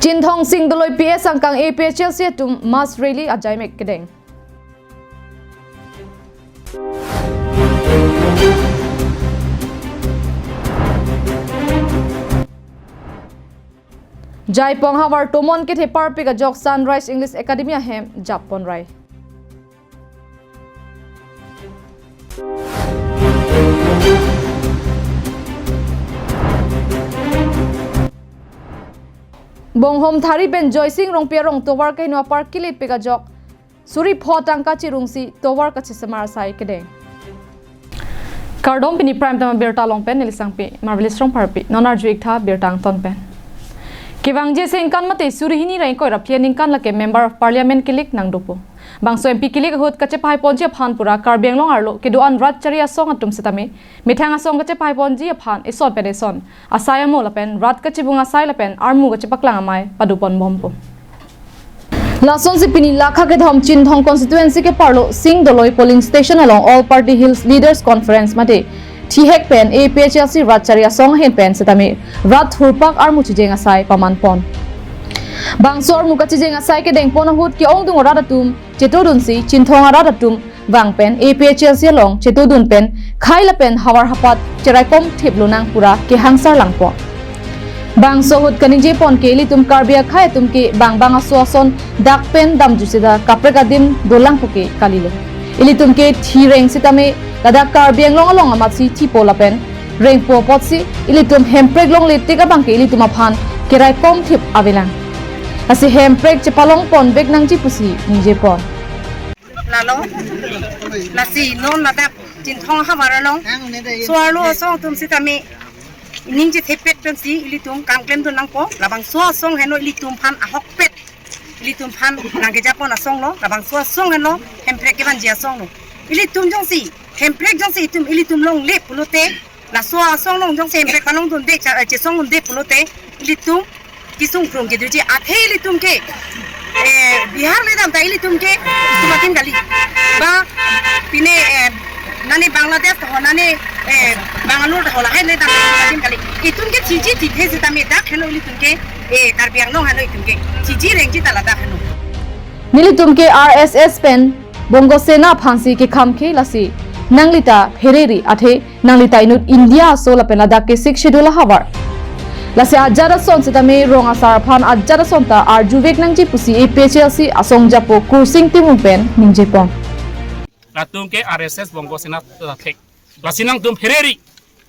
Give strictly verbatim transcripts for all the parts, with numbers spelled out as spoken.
Chinthong Sing Doloi P S angkang A P H L C atum mass rally ajaimek kedeng. Jaipong havar tomon kethe parpik ajok Sunrise English Academy ahem jappon rai. Bonghom Thari pen Joysing Rongpi arong tovar keheno apar kilit pik ajok suri pho tangka chirungsi tovar kachesemar asai kedeng. Kardom, pini Prime Time abirta along pen neli Sangpi Marvelous Rongpharpi, non arju-ik tha birta angton pen. Kevangji isi ingkan mate suri hini ra ingkoi ra phli aningkan lake Member of Parliament kelik nangdopo. Bangso M P kelik ahut kachepahai ponji aphan pura Karbi Anglong arlo kedo-an rat chari asong atum sitame methang asong kachepahai ponji aphan eson pen eson asai amo lapen rat kachibung asai lapen armu kachepaklang amei padopon bompo. Lasonsi pini lakha kethom Chinthong constituency keparlo Sing Doloi polling station along All Party Hills Leaders Conference mate thihek pen A P H L C rat chari asong ahin pen sitame rat hurpak armu chijeng asai pamanpon. Bangso armu kachijeng asai kedengpon ahut ke-ongdung arat atum chetodunsi Chinthong arat atum vang pen A P H L C along chetodun pen khei lapen havar hapat cheraikom thip lonang pura kehangsar langpo. Bangso ahut kaningjepon ke ilitum Karbi akhei atum ke bang bang aso ason dak pen damjusida kaprek adim dolang puke kalilo. Ilitum ke thireng sitame ladak Karbi Anglong along amatsi thipo lapen rengpo apotsi ilitum hemprek longle tik abang ke ilitum aphan keraikom thip avelang. Lasi hemprek chepalongpon vek nangji pusi ningjepon. Lalo, lasi non ladak Chinthong havar along so-arlo asong atum sitame ining chethepet pensi ilitum kam klemdun nangpo, labangso asong heno ilitum aphan ahokpet, ilitum aphan nangkejapon asong lo, labangso asong heno hemprek kevanji asong lo. Ilitum jongsi hemprek jongsi itum ilitum longle pulote, laso asong along jongsi hemprek palongdunde, cha-, eh, chesongdunde pulote, ilitum kesung krung kedoji, athe ilitum ke, eh, Bihar ledam ta ilitum ke itum adim kali. Ba pine, eh, nane Bangladesh ta ho, nane, eh, Bangalore ta ho, lahai ledam ta itum adim kali. Itum ke thiji thithe sitame dak heno ilitum ke, eh, Karbi Anglong heno itum ke thiji rengji ta ladak heno. Nelitum ke R S S pen Bongo Sena aphansi kekham ke lasi nanglita phereri athe nanglita inut India aso lapen ladak ke Sixth Schedule ahavar. Lasi ajat ason sitame rong asar aphan ajat ason ta arjuvek nangji pusi A P H L C asong japo Kursing Timung pen ningjepon. Latum ke R S S Bongo Sena ta thek. Lasi nangtum phereri.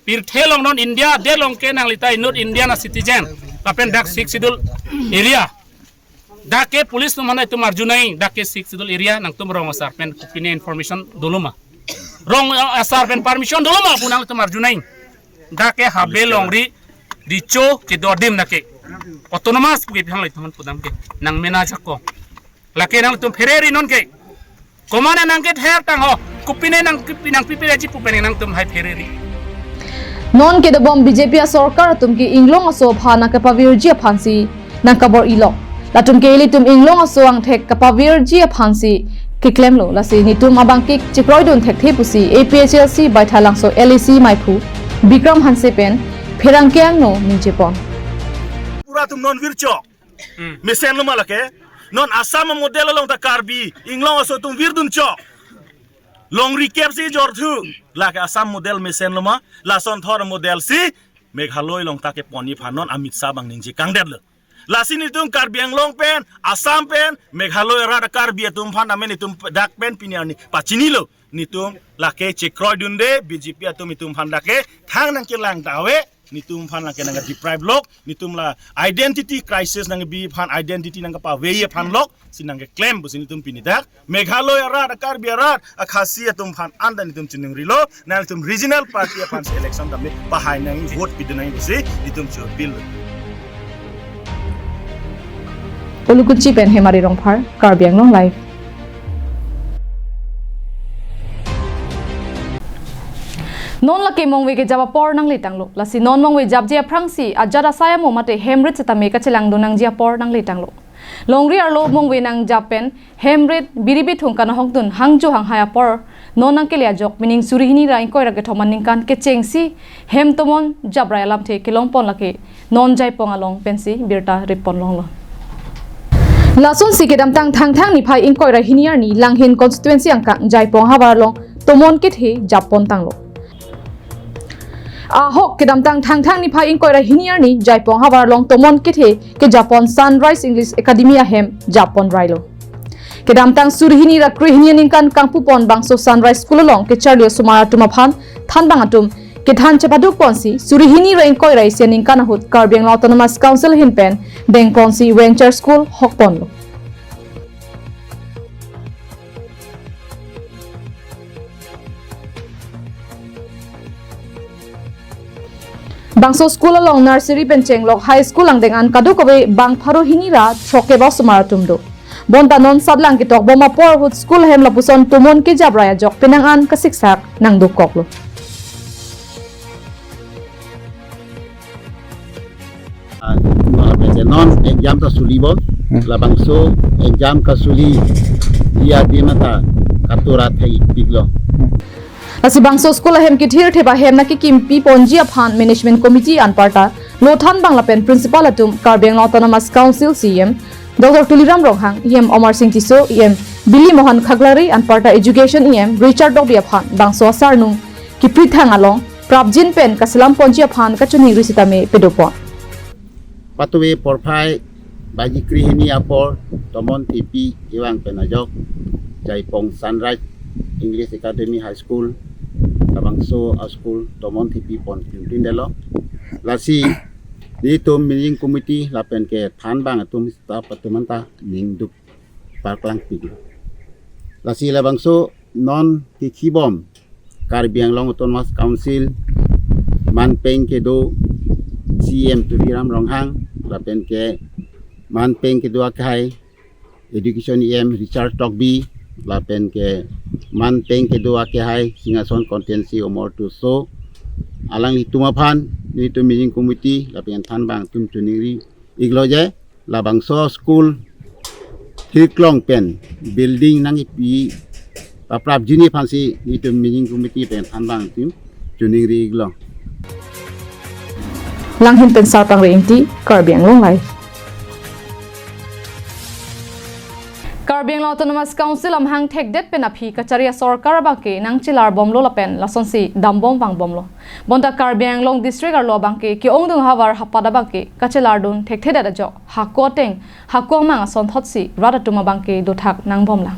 Pirthe along non India adet along ke nanglita inut Indian a citizen. Lapen dak Sixth Schedule area. Dak ke police atum aphan itum arjunai, dak ke Sixth Schedule area nangtum rong asar pen kopine information doloma. Rong asar pen permission doloma pu nangtum arjunai. Dak ke Habe, Longri, Richo kedo adim dak ke. Autonomous pu ke pihang lai teman pudam ke. Nang mena jako. Lake nangtum phereri non ke. Komane nangkether tang ho, kopine nangpi, nangpipeji pu pen nangtum hai phereri. Non kedobom B J P asorkar atum ke inglong aso aphan nangkepavirji aphansi nangkabor-ilo. Latum ke ilitum inglong aso angthek kapavirji aphansi keklemlo, lasi netum abang ke chekroidun thekthe pusi A P H L C Baithalangso L A C maiphu Bikram Hanse pen pherangke angno ningjepon. Pura atum non vircho. Hmm. Mesen loma lake. Non Assam model along ta Karbi Anglong aso atum virdun chok. Longri kep si jorthu. Lake Assam model mesen loma. Lason thor model si Meghalaya along ta keponji aphan non Amit Shah abang ningje kangdetlo. Lasi netum Karbi Anglong pen, Assam pen, Meghalaya arat Karbi atum aphan amen netum dak pen pini arni pachinilo. Netum lake chekroidunde, B J P atum netum aphan lake thang nangkelang ta ave. Netum aphan nangke nangke deprive lok, netum la identity crisis nangkebi aphan, identity nangkepave aphan lok, si nangkeklem pusi netum pini dak Meghalaya arat, Karbi arat, a Khasi atum aphan anta netum chiningrilo, nangtum regional party aphan si election dam pahai nang vote pidun nang pusi netum chu appeal. Ulukunchi pen Hemari Rongphar, Karbi Anglong Live. Non lake mongve kejap apor nangle tanglo. Lasi non mongve japji aphrangsi ajat asai amo mate hemrit setame kachelangdun nangji apor nangle tanglo. Longri arlo mongve nangjap pen hemrit biri bithung kanahokdun hangjo hanghai apor non nangkele ajok pining suri hini ra ingkoi ra kethom aningkan kechengsi hem tomon japrai alamthe kelongpon lake non Jaipong along pensi birta ripon longlo. Lasonsi kedamtang Thangthang niphai ingkoi ra hini arni Langhin constituency angkang Jaipong havar along tomon kethe jappon tanglo. Ahok kedamtang Thangthang niphai ingkoi ra hini arni Jaipong havar along tomon kethe kejappon Sunrise English Academy ahem jappon railo. Kedamtang suri hini ra kre hini aningkan kangpupon bangso Sunrise School along kecharli osomar atum aphan thanbang atum kethan chepadukponsi suri hini ra ingkoi ra isi aningkan ahut Karbi Anglong Autonomous Council ahin pen dengponsi venture school hokponlo. Bangso school along nursery pen chenglok high school angdeng an kadokave bang pharo hini ra throkkep osomar atum do. Bonta non satlang ketokbom apor ahut school ahem lapuson tomon kejap ra ajok penang an kasiksak nangdokoklo. Ah, non exam ta suli bom. Hmm. Labangso exam kasuli dia di mata katura thai piklo. Hmm. Lasi bangso school ahem kethirthep ahem nangkekimpiponji aphan management committee anparta lothanbang lapen principal atum Karbi Anglong Autonomous Council C E M Doctor Tuliram Ronghang, E M Amarsing Tisso, E M Bilimohan Khaklari anparta education E M Richard Tokbi aphan bangso asarnung kiprithang along prapjin pen kaselamponji aphan kachiningri sitame padopon. Patuve porphai baji kre hini apor tomon thepi kevang pen ajok Jaipong Sunrise English Academy High School labangso a-school tomon thepi pon pindetlo. Lasi nelitum managing committee lapen kethanbang atum staff atum anta ningduk parklang pik. Lasi labangso non kekhibom Karbi Anglong Autonomous Council manpeng kedo C E M Tuliram Ronghang lapen ke manpeng kedo akhai education E M Richard Tokbi lapen ke manpeng kedo akhai Singhason constituency Omor Tisso alanglitum aphan nelitum managing committee lapen thanbang atum chiningri iklo je labangso school hirklong pen building nangkipi paprapjinji aphansi nelitum managing committee pen thanbang atum chiningri iklo. Langhin pen Sarpang Rengti, Karbi Anglong Live. Karbi Anglong Autonomous Council amahang thekdet pen aphi kachari asorkar abangke nangchelarbomlo lapen lasonsi dambom vangbomlo. Bonta Karbi Anglong District arlo abangke ke-ongdung ahavar hapat abangke kachelardun thekthedet ajok hako ateng hako amang asonthotsi rat atum abangke dothak nangbomlang.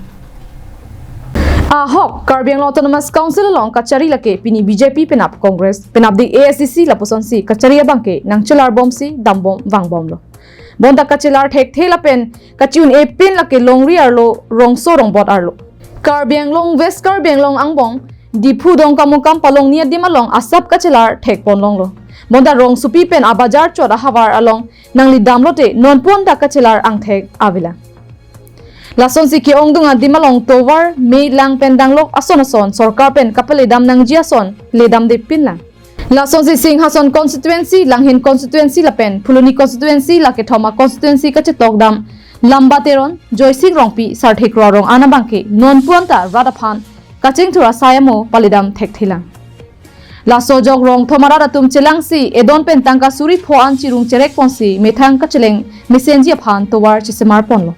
Ahok Karbi Anglong Autonomous Council along kachari lake pini B J P penap Congress penapdik A S D C lapusonsi kachari abangke nangchelarbomsi dambom vangbomlo. Bonta kachelar thekthe lapen kachi-un-e pin lake longri arlo rongso rongbot arlo. Karbi Anglong West Karbi Anglong angbong Diphu Dongkamukam palongni adim along asap kachelar thekponlonglo. Bonta rongsopi pen abajar chot ahavar along nangledamlote nonpu-an ta kachelar angthek avelang. Lasonsi ke-ongdung adim along tovar, mei, lang pen danglok ason ason sorkar pen kapaledam nangji ason ledamde pinlang. Lasonsi Singhason constituency, Langhin constituency lapen Phuloni constituency lake thoma constituency kachetokdam Lamba Teron, Joysing Rongpi, Sarthik Rorong an abangke nonpu-an ta rat aphan kachingthur asai amo paledam thekthelang. Laso ajok rong thoma rat atum chelangsi edon pen tangka suri pho an chirung cherekponsi methang kacheleng mesenji aphan tovar chesemarponlo.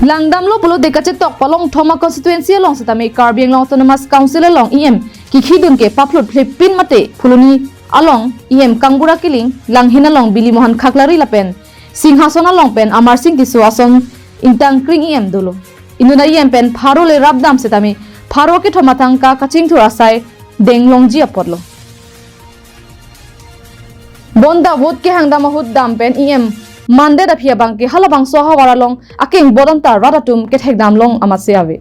Langdamlo pulote kachetok palong thoma constituency along setame Karbi Anglong Autonomous Council along E M kikhidun ke paphlutphlipin mate Phuloni along E M Kangbura Killing, Langhin along Bilimohan Khaklari lapen Singhason along pen Amarsing Tisso ason ingtangkring E M dolo. Inut a-E M pen pharo le rapdam setame pharo kethom atangka kachingthur asai denglongji apotlo. Bonta vote kehangdam ahut dam pen E M mandet aphi abangke halabangso ahavar along akeng bodon ta rat atum kethekdamlong amatsi ave.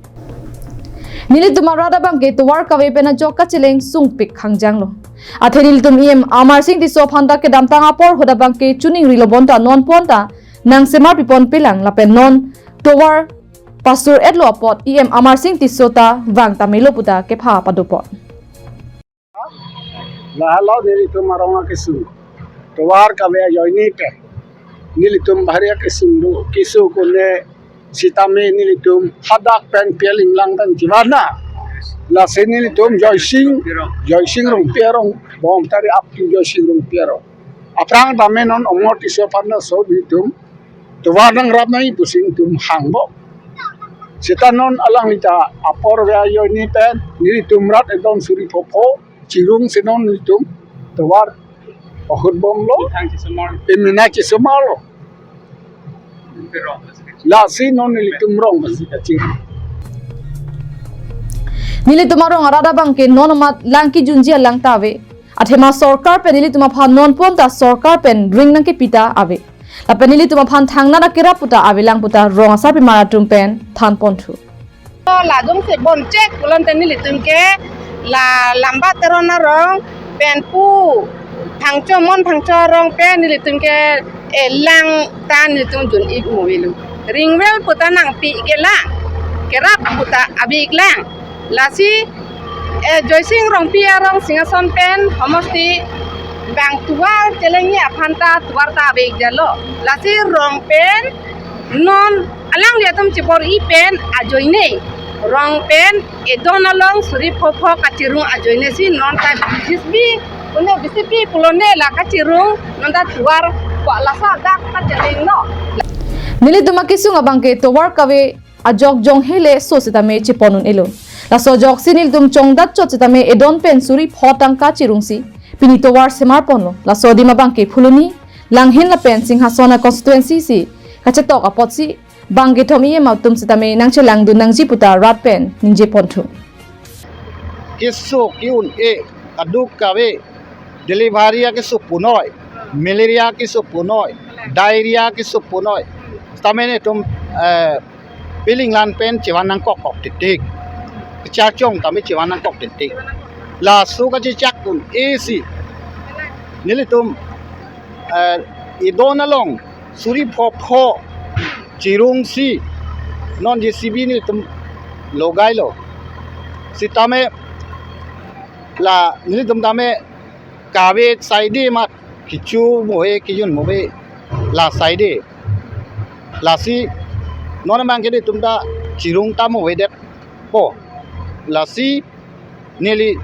Nelitum arat abangke tovar kave pen ajok kacheleng sungpik hangjanglo. Athe nelitum E M Amarsing Tisso aphan ta kedamtang apor ahut abangke chiningrilo bonta nonpu-an ta nangsemarpipon pelang lapen non tovar pasur-etlo apot E M Amarsing Tisso ta vang tamelo puta kepha padopon. Lahelo nelitum arong akesung. Tovar kave ajoine te nelitum bhari akesung do. Keso kone sitame nelitum hadak pen pialing lang pen chivana. Lasi nelitum Joysing, Joysing Rongpi arong, bom tari up to Joysing Rongpi arong. Aphrang tame non Omor Tisso aphan laso nelitum tovar nangrap nangji pusi nelitum hangpo. Seta non alangli ta apor ave ajoine pen nelitum rat edon suri phopho chirungsi non nelitum tovar ahut bomlo. Emena chesomar lo. Lasi non nelitum rong basi kachirung. Nelitum arong arat abangke non amat lang kijunji alang ta ave. Athema sorkar pen nelitum aphan non pon ta sorkar pen ring nangkepi ta ave. Lapen nelitum aphan thangnat akerap puta avelang puta rong asarpimar atum pen than ponthu. La jongsi bonchek pulote nelitum ke la Lamba Teron arong pen pu Phangcho, Mon Phangcho arong pen nelitum ke, eh, lang ta nelitum jun-ik mo avelo. Ringvel puta nangpi ke lang, kerap puta ave-ik lang. Lasi, eh, Joysing Rongpi arong Singhason pen homosti bang tovar chelengji aphan ta tovar ta ave-ik detlo. Lasi rong pen non alangli atum chebor-i pen ajoine, rong pen edon along suri phopho kachirung ajoine si non ta B J P, pune B J P pulote la kachirung non ta tovar ko laso adak ta chelenglo. Nelitum akesung abangke tovar kave ajok jong hele so sitame chepon un-elo. Laso ajoksi nelitum chongdat chot sitame edon pen suri pho tangka chirungsi pini tovar semar ponlo. Laso adim abangke Phuloni, Langhin lapen Singhason a-constituency si kachetok apotsi bang kethom E M atum sitame nangchelangdun nangji puta rat pen ningje ponthu. Keso ke-un-e, kaduk kave, delivery akeso punoi, malaria keso punoi, diarrhea keso punoi. Sitame nelitum, eh, piling lan pen chevan nangkok kok titik. Kecharchong tame chevan nangkok titik. Laso kachechak un-e si nelitum, eh, edon along suri phopho chirungsi non J C B nelitum logailo. Sitame la nelitum tame kave saide mat kecho mo ave, kejun mo ave, la saide. Lasi non abangke nelitum ta chirung ta mo avedetpo. Lasi neli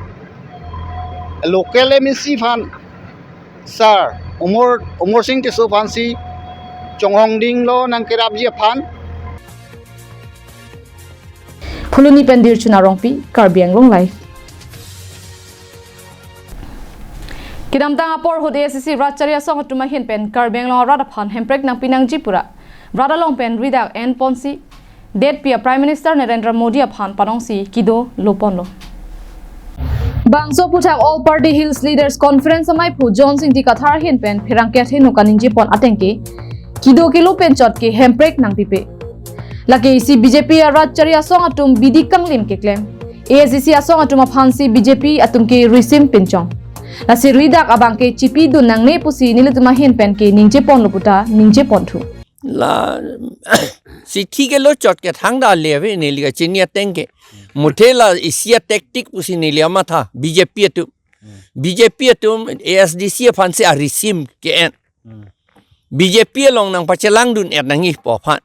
local M A C aphan, Sir Omor, Omor Sing Tisso aphansi chonghongdinglo nangkerapji aphan. Phuloni pen Dirchun Arongpi, Karbi Anglong Live. Kedamtang apor ahut A I C C rat chari asong atum ahin pen Karbi Anglong arat aphan hemprek nangpi nangji pura rat along pen ridak en ponsi detpi a Prime Minister Narendra Modi aphan panongsi kedo lo ponlo. Bangso aphuthak All Party Hills Leaders Conference amei aphu Johnson Ingti Kathar ahin pen pherangke athengno kaningje pon ateng ke kedo kelo pen chot ke hemprek nangpipe. Lake isi B J P arat chari asong atum bidi kanglim keklem. A I C C asong atum aphansi B J P atum ke risim pinchong. Lasi ridak abangke chipidun nangne pusi nelitum ahin pen ke ningje ponlo puta ningje ponthu. La sithi kelo chot ke thangta le ave neli kachini ateng ke. Muthe la isi a-tactic pusi neli amatha B J P atum. B J P atum A S D C aphansi arisim ke-en. B J P along nangpachelangdun-et nangjipo aphan.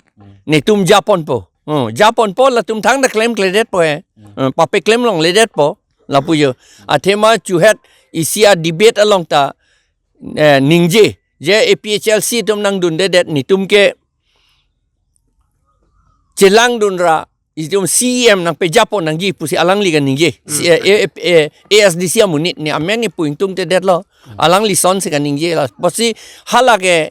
Netum japonpo. Oh, japonpo latum thangta klemkledetpo he. Eh, papeklem longledetpo. Lapu jo. Athema chuhet isi a-debate along ta, eh, ningje. Je A P H L C atum nangdundedet netum ke chelangdunra itum C E M nangpejapon nangji pusi alangli kaningje. Si, eh, eh, eh, A S D C amonit ne amen ne pu ingtungtedetlo. Alangli sonsi kaningje la. Pusi hala ke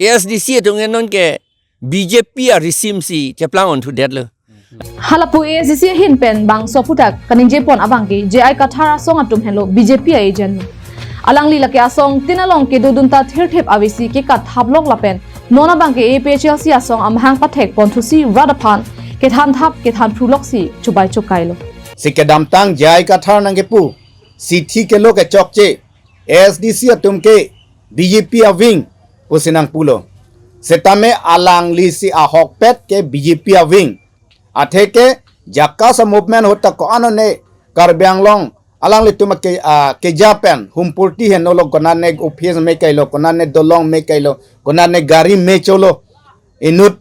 A S D C atum ke non ke B J P arisimsi cheplang onthudetlo. Halapu A I C C ahin pen bangso aphuthak kaningje pon abangke J I Kathar asong atum henlo B J P a-agent. Alangli lake asong tin along kedodun ta thirthip avesi kekathap lok lapen non abangke A P H L C asong amahang pathek ponthusi rat aphan kethan thap kethan phulok si chubai chukailo. Si kedamtang J I Kathar nangkepu sithi kelo kechokche A S D C atum ke B J P a-wing pusi nangpulo. Setame alanglisi ahokpet ke B J P a-wing. Atheke Jakasa movement ahut ta ko-an one Karbi Anglong alanglitum ke, ah, keja pen humpurti henlo, konane office me kailo, konane dolong me kailo, konane gari me cholo. Inut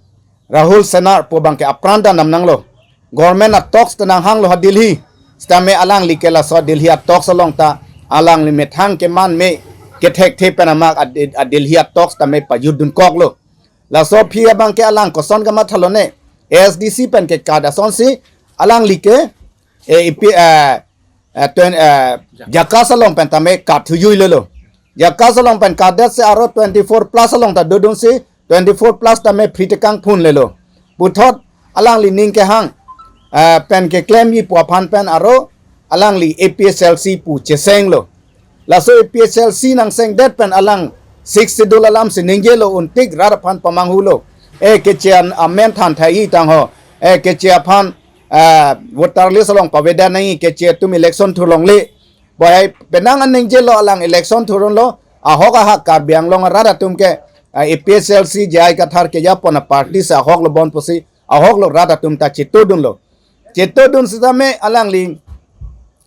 Rahul Senar pu abangke apran ta namnanglo. Government a-talks ta nanghanglo ha Delhi. Sitame alangli ke laso Delhi a-talks along ta alangli methang keman me kethekthe pen amak a, a-Delhi a-talks tame pajutdun koklo. Laso aphi abang ke alang koson kamatha lone, A S D C pen ke kat asonsi alangli ke, eh, ipi, eh, eh, twen-, eh, JACAS along pen tame kat thujuilelo. JACAS along pen katdet si aro twenty-four plus along ta dodunsi twenty-four plus tame phri tekang phunlelo. Puthot alangli ning kehang, eh, pen keklemji pu aphan pen aro alangli A P H L C pu chesenglo. Laso A P H L C nangsengdet pen alang Sixth Schedule alamsi ningjelo, untik rat aphan pamanghulo. Eh, keche an amen than thai tangho. Eh, keche aphan, eh, voter list along pavedet nangji, keche atum election thurlongle. Bohai penang an ningjelo, alang election thurunlo, ahok ahak Karbi Anglong arat atum ke, eh, A P H L C J I Kathar kejapon a-party si ahok lo bon pusi, ahok lo rat atum ta chetodunlo. Chetodun sitame alangli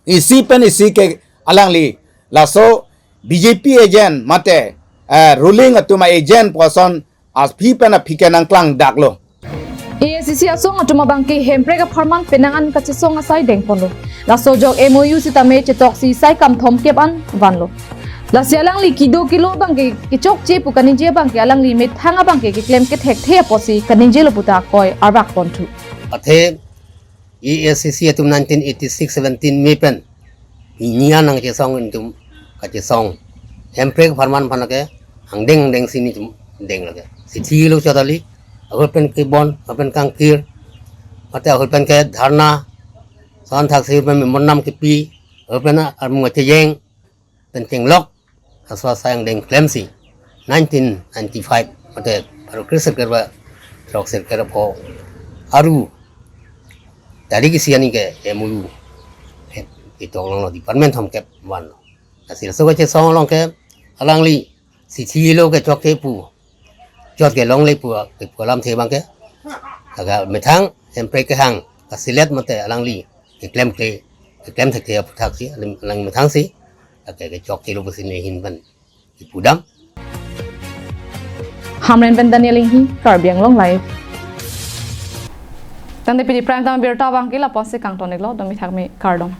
isi pen isi ke alangli laso B J P agent mate, eh, ruling atum a-agent pu ason aphi pen aphi ke nangklangdaklo. A I C C asong atum abang ke Hemprek apharman penang an kachesong asai dengponlo. Laso ajok M O U sitame chetoksi sai kam thomkep an vanlo. Lasi alangli kedo kelo abang ke kechokche pu kaningje abang ke alangli methang abang ke keklem kethekthe apotsi kaningjelo puta akoi arvakponthu. Athe A I C C atum nineteen eighty-six seventeen May pen hini an nangchesong atum kachesong. Hemprek apharman aphan ke angdeng angdengsi netum deng lake. Sithi lo chotali, ahut pen kebon, ahut pen kangkir, mate ahut pen ke dharna, son thaksi ahut pen memorandum kepi, ahut pen armung kachejeng, pen chenglok, aswa asai angdeng klemsi nineteen ninety-five mate pharo kre sirkep ra throk sirkep ra pho aru tarik isi arni ke M O U ke, ketok longlo, department thomkep vanlo. Lasi laso kachesong along ke alangli sithi lo kechokche pu, chot kelongle pu, kepu alamthe abang ke, aga methang Hemprek kehang kasilet mate alangli keklemkle, keklem thekthe aphuthaksi alang, alang methangsi ake kechokche lo pusi nehin pen kepudam. Hamren pen Daniel Inghi, Karbi Anglong Live. Tangte pini prime time abirta abang ke lapusi kangton-iklo, dongmi thakmi, kardom.